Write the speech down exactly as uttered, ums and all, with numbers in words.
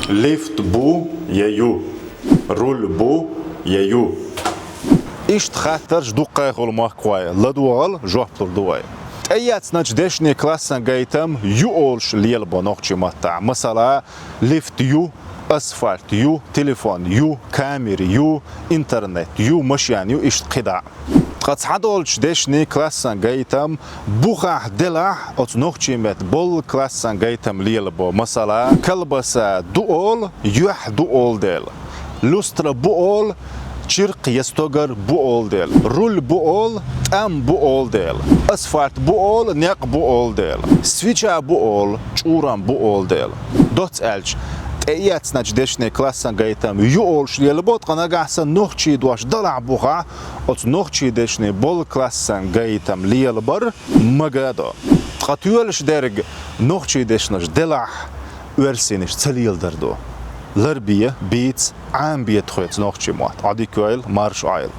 Лифт бу я ю? Руль бу я ю? Иштта хаттарш дуккха хуьлу махкахой, ладогӀал, жоп лур ду вай. ТӀеэцначу дешнийн классан гайтам ю олуш лелабо нохчийн маттахь. Масала, лифт ю, асфальт ю, телефон ю, камера ю, интернет ю, машен ю, иштта кхидӀа. Ткъа цхьадолчу дешнийн классан гайтам бухахь делахь, оцу нохчийн меттан боллу классан гайтам лелабо. Масала, калбаса ду олу, юьхь ду олу дела. Люстра бу олу, чиркх я стогар бу олу дела. Руль бу олу, тӀам бу олу дела. Асфальт бу олу, некъ бу олу дела. Свеча бу олу, чӀурам бу олу дела. Доцца аьлча, тӀеэцначу дешнийн классан гайтам ю олуш лелабо, ткъа нагахь санна нохчийн дош далахь бухахь, оцу нохчийн дешнийн боллу классан гайтам лелабар магадо. Ткъа тоьлуш дерг нохчийн дешнаш делахь, оьрсийнаш ца леладар ду. Ларбе, бийца, Ӏамабе тхоьца нохчийн мотт. Ӏадика йойла, марша Ӏойла.